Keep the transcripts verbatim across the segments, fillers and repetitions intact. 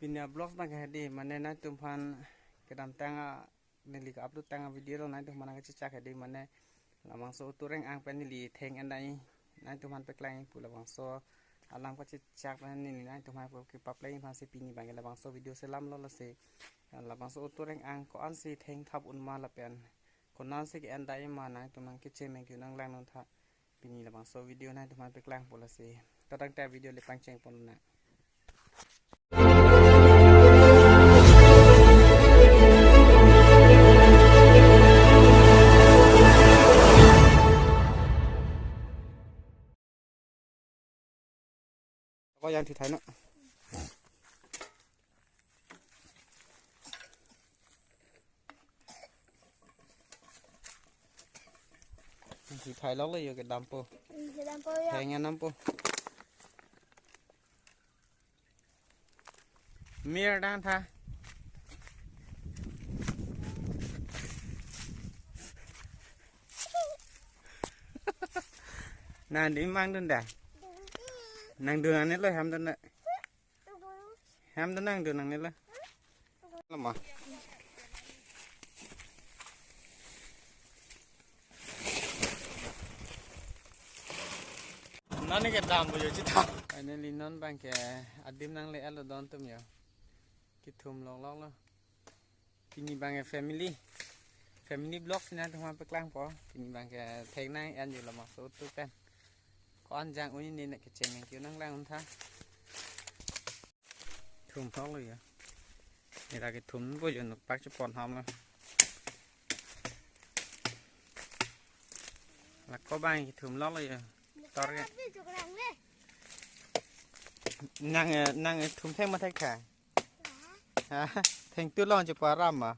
Pini a-vlogs abang ke hedi, mane nangtumphan kedamtang a neli ke-upload tang a-video lo, nangtumphan nangkechechak hedi, mane labangso auto reng-ang pen neli theng en dai, nangtumphan paklang pu labangso alam kachechak pen neli nangtumphan pu kepapleng aphansi pini abang ke labangso video selam lo lasi. Labangso auto reng-ang ko-ansi thengthap un ma lapen konatsi ke-en dai ma nangtum nangkechem nangkeu nanglang non tha. Pini labangso video nangtumphan paklang pu lasi. Todang ta video le pangcheng pon na. Ko yang thithai no. Thithai lok le yo kedampo. Kedampo ya. Theng en dampo. Mir dang tha. Nangdi mang dun da. Nangdun ani lo hem dun da. Hem dun nangdun ani lo. Lama. Nani kedampo yo chita. Finally non abang ke adim nangle-etlo don atum yo. Kethum lok lok lo. Pini abang ke family, family vlogs nangtumphan paklangpo. Pini abang ke theng nang en yo labangso auto pen. Ko-an jang un-e nangkechem nangkeu nanglang un tha. Thum thok lo ya. Neli ta kethum po yo, nokpak chepon ham lo. Lako abang kethum lok lo ya. Tor ke. Nang, eh, nang, eh, thum theng ma thek tha. Ha? Thengtu long cheparam ma.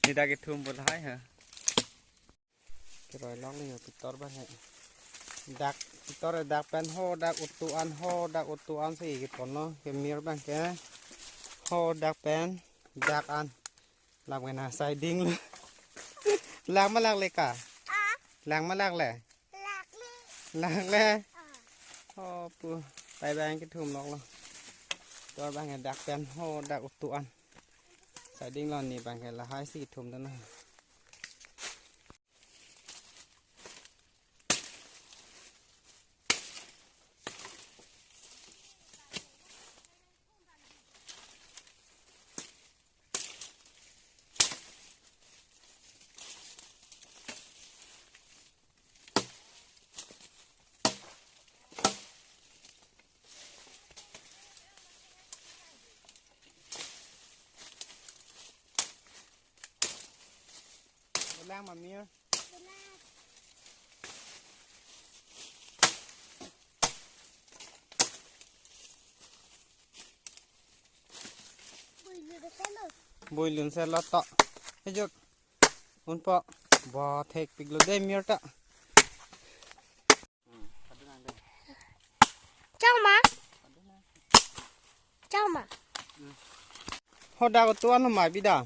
Neli ta kethum po lahai ha. Keroi lok le yo pitor abang he. Dak pitor dak pen hadak auto an, hadak auto ansi kepon lo, ke mir abang ke. Hadak pen dak an. Lam kena siding lo. Lang ma lang le ka? Ah? Lang ma lang le? Lang le. Lang le. Ah. Oh pu. Tai abang kethum lok lo. Pitor abang ke dak pen hadak auto an. Siding lo, neli abang ke lahaisi kethum dun na. Lang ma mir. Bui lun se lo to. Hejok. Unpo. Bo thekpik lo de mir ta. Chau ma? Chau ma? Hadak auto an ma bida.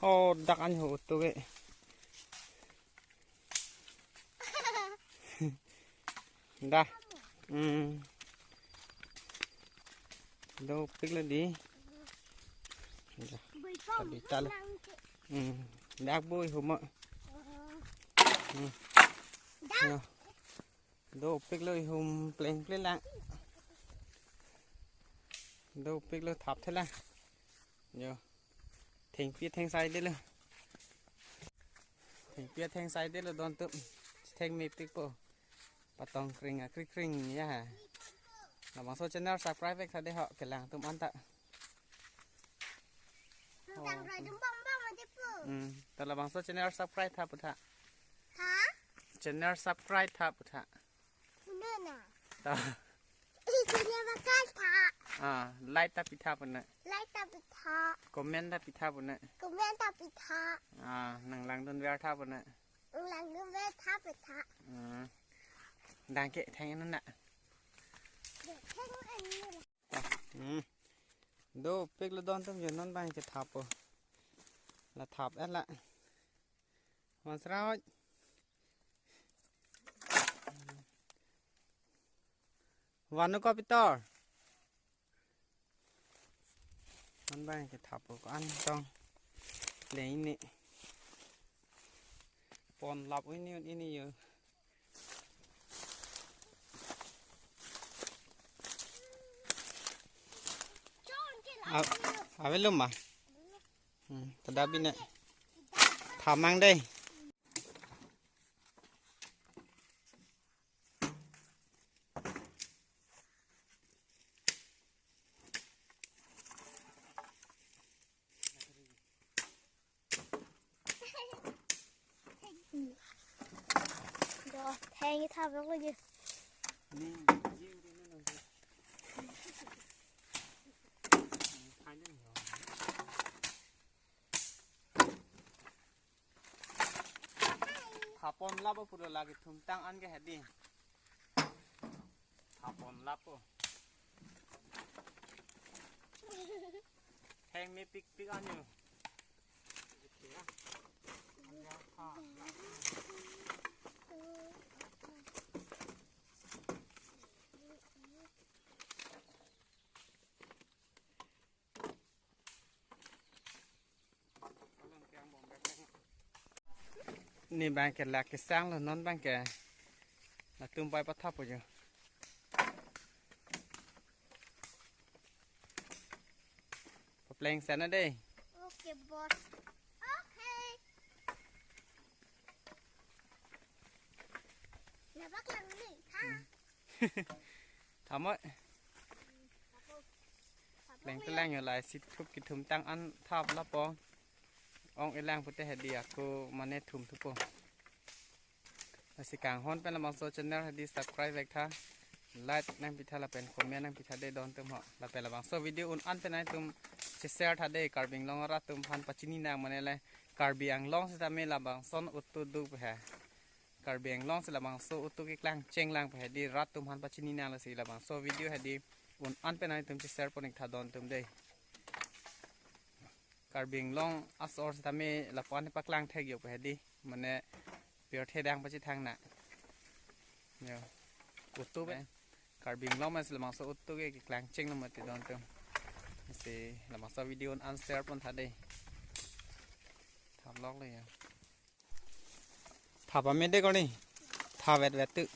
Hadak an ho auto ke. Da. Hmm. Dopik lo di. Da. Tadi tal. Hmm. Dak bui huma. Hmm. Yo. Dopik lo ihum pleng pleng lang. Dopik lo thap the lang. Yo. Thengpi thengsai de lo. Thengpi thengsai de lo don atum. Thengmepik po. Patong kring akri kring ya. Labangso channel subscribe ek tha de ho kelang atum anta. Tang roi dum bang bang aja po. Hmm, ta labangso channel subscribe tha pu tha. Ha? Channel subscribe tha pu tha. Puna na. Ta. Ih, channel bakal tha. Ah, like ta pi tha pu na. Like ta pi tha. Comment ta pi tha pu na. Comment ta pi tha. Ah, nang langdun ver tha pu na. Nang langdun ver tha pu tha. Hmm. Dang ke theng en na. Theng en na. Hmm. Dopik lo don atum yo non abang ke thap po. La thap et la. Wan sraut. Vanu ko Pitor. An bang ke thapo ko an tong. Le ini. Pon lap ini ini yo. A-, avelum ma. Hmm, tada bine. Thamang dei. Theng ithap lok lagi. Thapon lapo pulo lagi thumtang an ke hedi. Thapon lapo. Theng mepikpik anyo. Ne bang ke lak kesang lo, non bang ke latum pai pathap po jo. Papleng sana dei. Okay, boss. Okay. Nabak lang ni, ha? Thamoi. Pleng pleng yo lai si thup kethum tang an thap lapo. Ong elang pute hedi ako mane thum thupo. Lasi kanghon pen labangso channel hedi subscribe vek tha. Like nangpi tha lapen comment nangpi tha dei don atum ho. Lapen labangso video un an pen nangtum che-share tha dei, Karbi Anglong arat atum aphan pachini nang mane le Karbi Anglong sitame labangson utu duk he. Karbi Anglong si labangso utu keklang chenglang pe hedi rat atum aphan pachini nang, lasi labangso video hedi un an pen nangtum che-share pon ik tha don atum dei. Karbi Anglong asor sitame lapu-an paklang thek yok pe hedi, mane pirthe dang pachethang na. Yo. Utu pe. Karbi Anglong mane si labangso utu ke keklang cheng lo mati don atum. Si labangso video un an share pon tha dei. Thap lok le ya. Thap ame dei koni. Thap vet vet tu.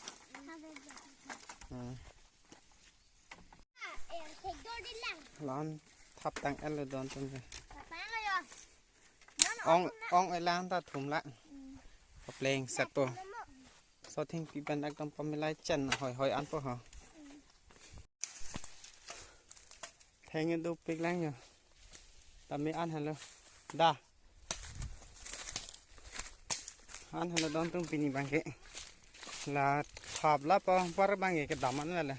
Hmm. Lan thap tang el don atum ke. Ong, ong elang ta thum la. Papleng set po. So thengpi pen ekdom pamilai chen hoi hoi an po ha. Theng dopik lang yo. Tame an helo. Da. An helo don atum pini bang ke. La thap lapo par bang ke kedam an le.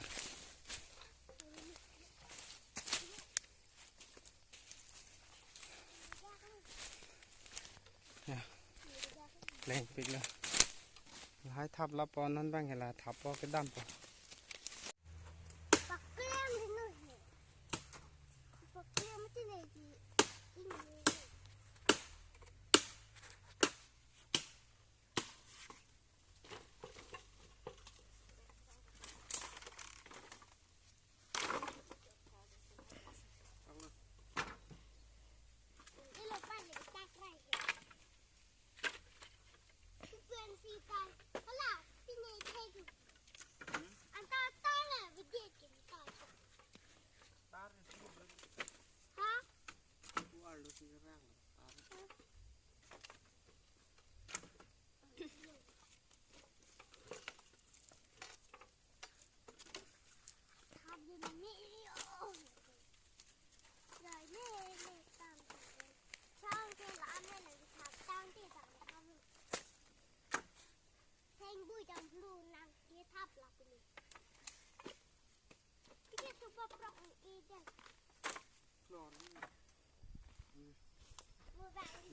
Ya. Pleng pik lo. Lahai thap lapo non bang ke la thap po kedam po. Paklem di no he. Paklem ti ne di. Ini.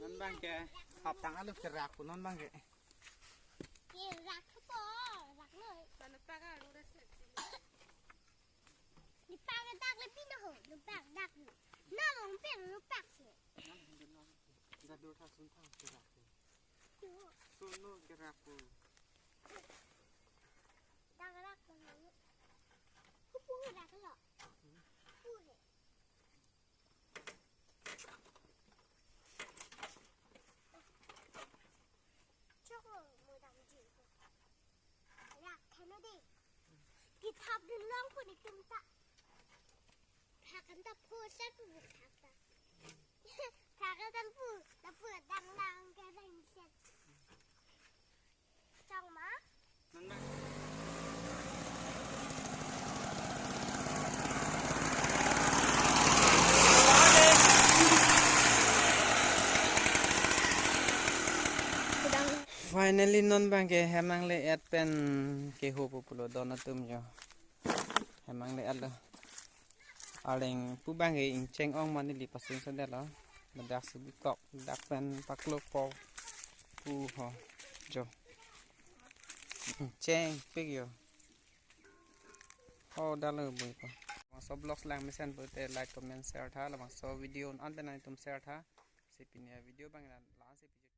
Non bang ke, hap tang alu kerak pu non bang ke. Kerak po, rak lo. Manu paga alu rasa. Ni paga dak le pino ho, nu pak dak. Na mong peng nu pak si. Dah dua tahun tang kerak pu. Sunu kerak pu. Dak rak pu. Dei. Kithap dun long pu netum ta. Thakan ta pho sa pu thap ta. Thakan ta pu, ta pu dang lang ke reng set. Chang ma? Finally, non bang ke hem nangle-et pen keho pu pulo don atum jo. Hem nangle-et lo. Areng pu bang ke ingcheng ong ma neli pasing sa det lo. Ladak si bikok, ladak pen paklo po pu ho jo. Ingcheng pik jo. Ho dalo bui ko. Labangso vlogs lang mesen pulote like, comment, share tha. Labangso video an te nangtum share tha. Si pini a-video bang la-an si pi